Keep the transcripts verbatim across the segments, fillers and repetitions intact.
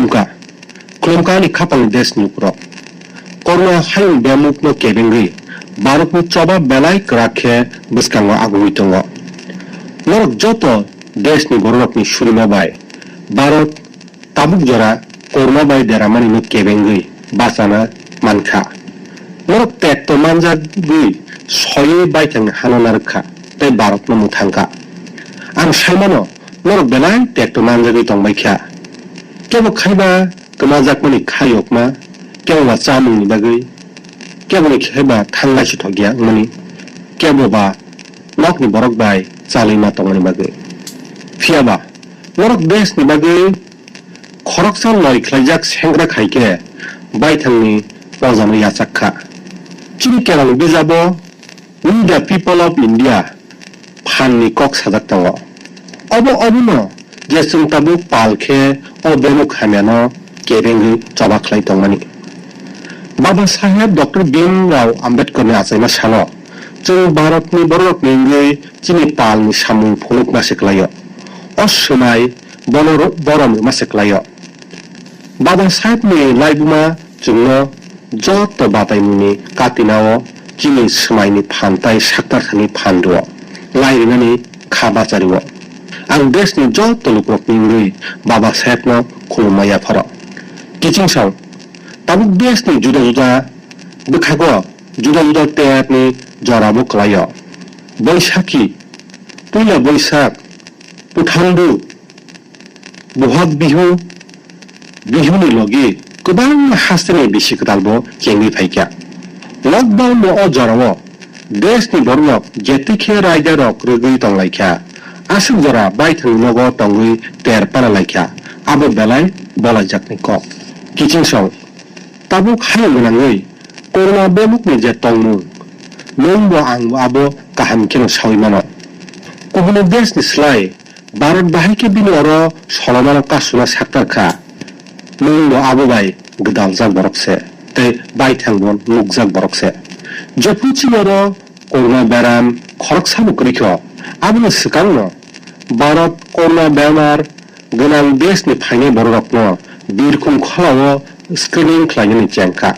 Khulumkha, khulumkha ani khapang deshni lukurok. Corona hayung bemukno kebengwi Bharatni choba belai kwrak khe bwskango agugwi tongo. Norok joto deshni bororokni surima bai Bharat tabuk jora Corona bai deramanino kebengwi bachana mankha. Norok tekto manjagwi soiwi baithangni hano narwkha tei Bharatno mwthangkha. Ang saimano norok belai tekto manjagwi tongbaikha. Kebo khaiba kwmajakmani khayokma, kebo ba chamungni bagwi, kebo ni khaiba thanglai sithokya wngmani, kebo ba nokni borok bai chalwi ma tongmani bagwi. Phiyaba norok deshni bagwi khoroksa loi khlaijak sengra khaikhe baithangni pojano yachakkha. Chini Keralni bijabo We the People of India phanni kok sajak tongo. Obo obono je chwng tabuk pal khe o bemuk hamyano kebengwi choba khlai tongmani. Baba Saheb Doctor Bhimrao Ambedkarni achaima salo chwng Bharatni bororokni wngwi chini palni samung phunukma se kwlaio. O swmai bono ro-, borom rwma se kwlaio. Baba Sahebni laibuma chwngno joto bataimungni katinao chini swmaini phan tai saktarthani phan rwo, lai rinani kha bachario. Ang deshni joto lukurokni wngwi Baba Sahebno khulumma yapharo. Kichingsong, tabuk deshni juda juda bwkhago juda juda terni jorabo kwlaio. Boisakhi, Puila Boisak, Puthandu, Bohag Bihu, Bihuni logi kwbangma hasteni bisi kwtalbo chengwi phaikha. Lockdown-ni o jorao deshni bororok jetikhe raidarok rwgwi tonglaikha, aswk jora baithangni nogo tongwi ter paralaikha, abo belai bolaijakni kok. Kichingsong, tabuk hayung gwnangwi Corona bemukni je tongmung, nwngbo angbo abo kaham kheno saui mano. Kubuni deshni slai Bharat bahai khe bini oro solomano kasuna saktar kha. Nwngbo abo bai gwdaljak borok se, tei baithangbo nukjak borok se. Jephru chini oro Corona beram khoroksabo kwrwi kho, aboni swkangno Bharat Corona bemar gwnang deshni phainai bororokno birkhum kholao screening khlainani chengkha.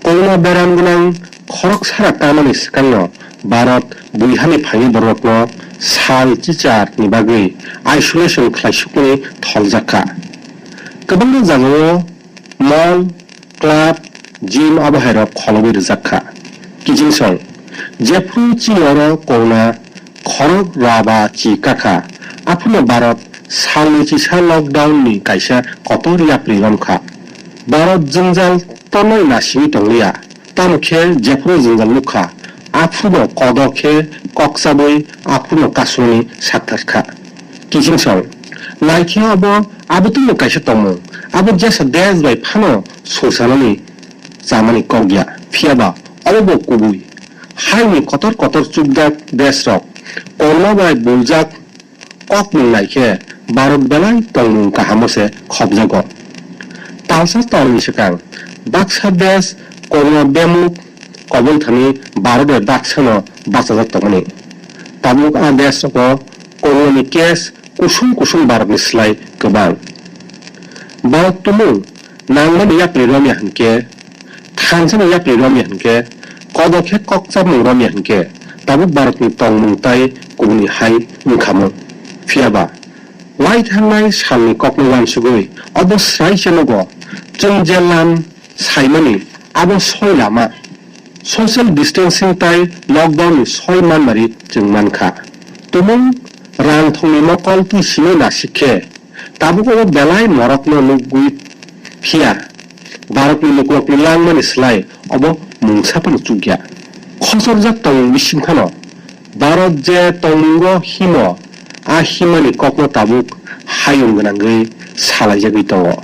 Corona beram gwnang khoroksara tamani swkangno Bharat buihani phainai bororokno sal chichar ni bagwi isolation khlaisukmani tholjakha. Kwbangma jagao mall, club, gym abo hairok kholobwi rwjak kha. Kichingsong, jephru chini oro corona khorok raba chi kakha, aphano Bharat salni chisa lockdown ni kaisa kotor yapri romkha. Bharat jwngjal tonwi nasigwi tongliya, tamo khe jephru jwngjal nukha, aphruno kodo khe kok chabwi aphruno kasuni sakthar kha. Kichingsong, naikhe abo abotwino kaisa tongmung, abo jesa desh bai phano songsanani chamani kok ya. Phiyaba obo bo kubui. Haini kotor kotor chukjak desh rok korma bai buljak kokmung naikhe Bharat belai tongmung kahamo se khopjago. Talsa talni swkang baksa desh korma bemuk kobongthani Bharat bai baksano bachajak tongmani. Tabuk a desh rogo korma ni case kusung kusung Bharatni slai kwbang. Bharat tumung nangmani yapri romya hinkhe, thansani yapri romya hinkhe, kodo khe kokchabmung romya hinkhe, tabuk Bharatni tongmung tai kubuni hai wngkhamung. Phiyaba, lai thangnai salni kokno uansugwi obo srai se nugo, chwng je lam saimani abo soi lama. Social distancing tai lockdown ni soi manmari chwng mankha. Tumung rang thongni mokol twi simi nasik khe, tabuk obo belai morokno nukgwi phiya. Bharatni lukurokni langmani slai obo mungsa phano chukya. Khochorjak tongmung bising phano Bharat je tongmungo himo, a himani kokno tabuk hayung gwnangwi salaijagwi tongo.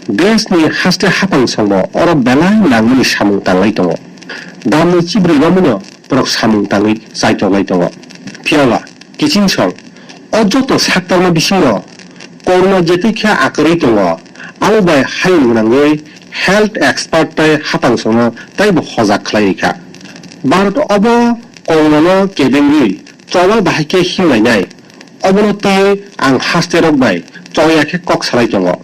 Deshni haste hapang songbo oro belai nangmani samung tanglai tongo. Damni chibri romwino borok samung tangwi chaitoklai tongo. Phiyaba kiching song o joto saktarma bisingo korma jetwi khe akwrwi tongo, abo bai hayung gwnangwi health expert tei hapang songno teibo hojak khlaiwi kha. Bharat obo kormano kebengwi choba bahai khe himlainai, obono tei ang haste rok bai choya khe kok salai tongo.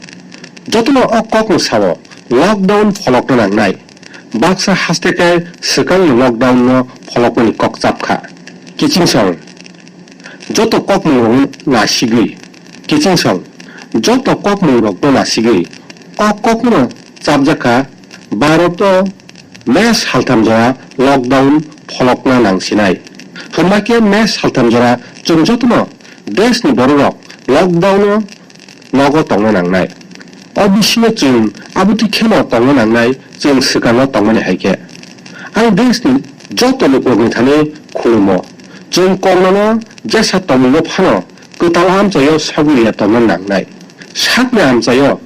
Jotono o kokno sao lockdown pholokna nangnai. Baksa haste khe swkangni lockdown no pholokmani kok chapkha. Kiching song, joto kokmung rokno nasigwi, kiching song, joto kokmung rokno nasigwi o kokno chapjakha. Bharat o May saltham jora lockdown pholokna nangsinai. Hwnba khe May saltham jora chwng jotono deshni bororok lockdown o nogo tongna nangnai. O bisingo chwng abotwi kheno tongna nangnai, chwng swkango tongmani hai khe. Ang deshni joto lukurokni thani khulumo. Chwng Corona no jesa tongmungno phano kwtal amchaio sogwi ya tongna nangnai. Sakni amchaio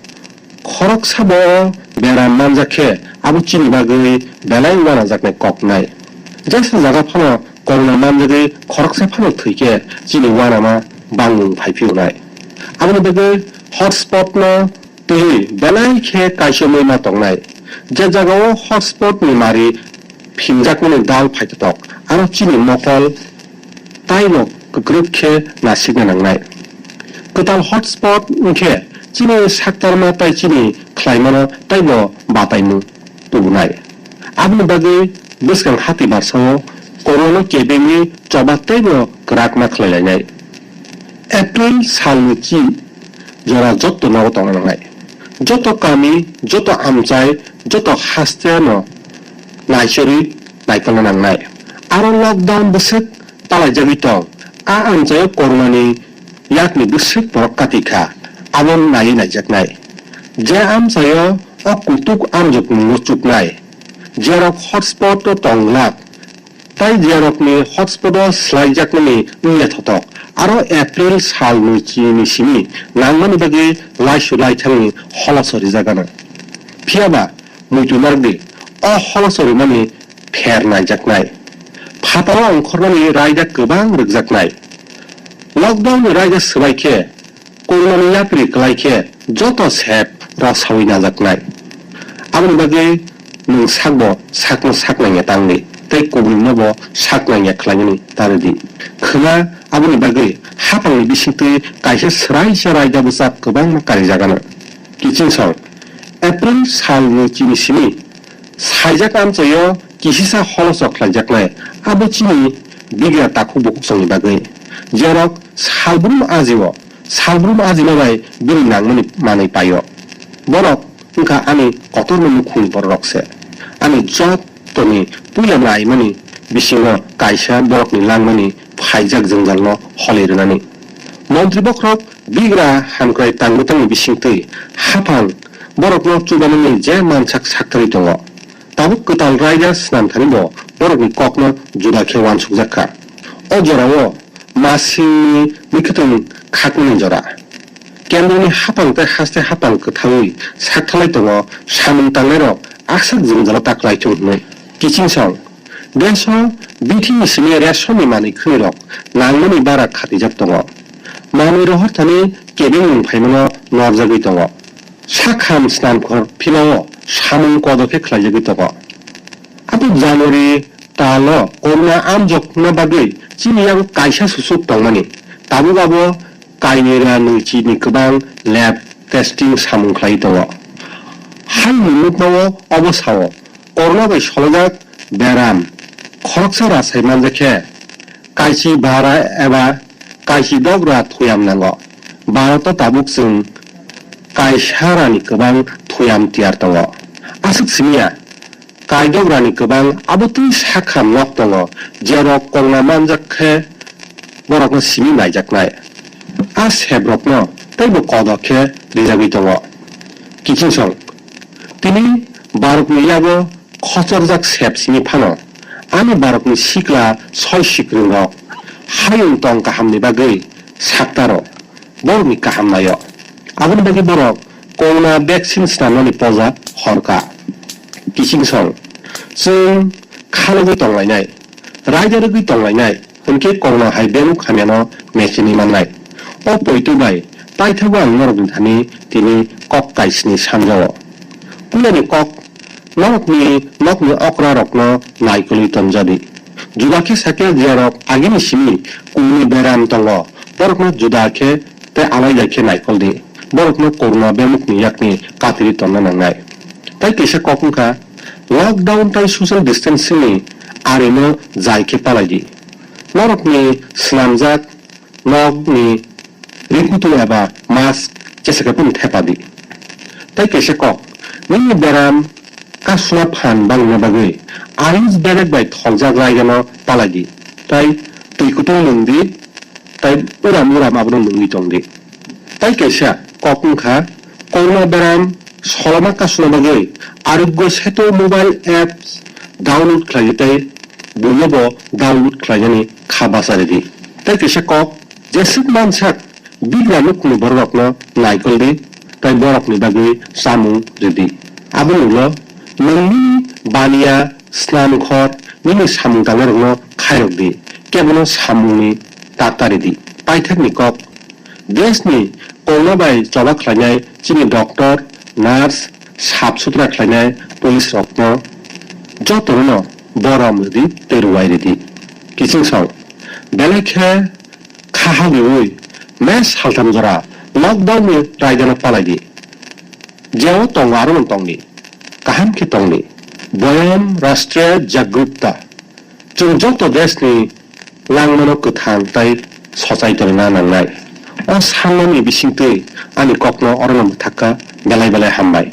khoroksa bo beram manjak khe abo chini bagwi belai wanajaknai koknai. Jesa jaga phano Corona manjagwi khoroksa phano thwi khe chini wanama bangmung phai phiyoknai. Aboni bagwi hotspot no twiwi belai khe kaichomwi ma tongnai. Je jagao hotspot ni mari phimjakmani dal phaitotok, aro chini mokol taibo kwkrwk khe nasikna nangnai. Kwtal hotspot wngkhe chini saktarma tai chini khlaimano taibo bataimung tubunai. Aboni bagwi bwskang hati barsao Corona kebengwi choba teibo kwrak ma khlai lainai. April salni chi jora joto nogo tongna nangnai. Joto kami, joto amchai, joto haste no naichorwi naikolna nangnai. Aro lockdown bwswk talaijagwi tong. A amchaio Corona ni yakni bwswk borok kati kha, abo naiwi naijaknai. Je amchaio o kutuk amjokmungno chuknai, jerok hotspot o tong glak, tai jerokni hotspot o swlaijakmani wngya thotok, aro April salni chini simi nangmani bagwi laisu laithangni holoso rijak ano. Phiyaba muitu narwkdi, o holoso rimani pher naijaknai. Phataro ongkhormani raida kwbang rwkjaknai. Lockdown ni raida swbai khe, Corona ni yapri kwlai khe joto sep rasaui najaknai. Aboni bagwi nwng sakbo sakno saknangya tangdi, tei kubunnobo saknangya khlaimani ta rwdi. Khwna aboni bagwi haphangni bisingtwi kaisa swraisa raida bwchap kwbangma karijagano. Kiching song, April salni chini simi saijak amchaio kisisa holoso khlaijaknai, abo chini bigra takhuk bukhuk songni bagwi. Jerok salbrum ajio, salbrum ajima bai bini nangmani manwi paio. Borok wngkha ani kotorma nukhungni bororok se. Ani jotoni puila naimani bisingo kaisa borokni langmani phaijak jwngjalno holi rwnani. Montri bokhorok bigra hamkrai tangmwtangni bisingtwi haphang borokno chubanani je mansak saktarwi tongo. Tabuk kwtal raida snam thani bo borokni kokno juda khe uansukjak kha. O jorao masingni mwkhwtwng khaknani jora. Kendroni haphang tei haste haphang kwthaui sakthalai tongo samung tangnairok aswk jwngjalo ta kwlaithung hwnwi. Kiching song, deso bithi ni simi ration ni manwi khwnirok nangmani bara khatijak tongo. Manwi rohor thani kebengmung phaimano norjagwi tongo. Sakham snamkhor philao samung kodo khe khlaijagwi tongo. Abo January talo corona amjokna bagwi chini yago kaisa susuk tongmani. Tabuk abo kainwi ra nwi chini kwbang lab testing samung khlai tongo. Haini nukmao obo sao, corona bai solojak beram khoroksa rasai manjakhe kaichi bara eba kaichi dogra thuyam nango. Bharat o tabuk chwng kaisarani kwbang thuyam tiyar tongo. Aswk simiya, kaidokrani kwbang abotwi sakham nok tongo, jerok kongna manjak khe borokno simi naijaknai. A sebrokno teibo kodo khe rijagwi tongo. Kiching song, tini Bharotni yago khochorjak sep simi phano ani Bharotni sikla soi sikrwngrok hayung tong kahamni bagwi saktaro. Borokni kaham naio. Aboni bagwi borok kongna vaccine snamnani poja horkha. Kiching song, chwng khalogwi tonglainai, raida rwgwi tonglainai, hwnkhe kongna hai beluk hamyano mechenwi mannai. O poito bai paithago ang norokni thani tini kok kaisni samjao. Puilani kok, norokni nokni okrarokno naikolwi tonjadi. Juda khe sakhe jerok agini simi kungni beram tongo, borokno juda khe tei alaida khe naikol di. borokno corona bemukni yakni kathirwi tongna nangnai. Tai kaisa kok wngkha, lockdown tai social distancing ni arino jai khe palaidi. Norokni swnamjak nokni rikutu eba mask jesa khe phano thepadi. Tai kaisa kok, nini beram kasuna phan bangna bagwi Ayush Vivek bai thokjak raigano palaidi. Tai twi kutung nwngdi, tai uram uram abono nwngwi tongdi. Tai kaisa kok wngkha, corona beram soloma kasuna bagwi Arogya Setu mobile apps download khlai tei buino bo download khlainani kha bacha ridi. Tai kaisa kok, jeswk mansak bigra nukni bororokno naikol di, tai borokni bagwi chamung ridi. Aboni ulo nwng nini baniya, snamkhor, nini samung tangnarokno khairok di, kebono samungni takta ridi. Paithakni kok, deshni corona bai choba khlainai chini doctor, nurse, sap sutra khlainai police rokno jotono borom ridi tei ruwai ridi. Kiching song, belai khe kha hagwiwi mes saltham jora lockdown ni raidano palaidi. Jeo tongo arono tongdi, kaham khe tongdi. Boyam Rashtriya Jagrutta. Chwng joto deshni langmano kwthang tai sochai tongna nangnai. O sanmani bisingtwi ani kokno orono mwthakka, belai belai hambai.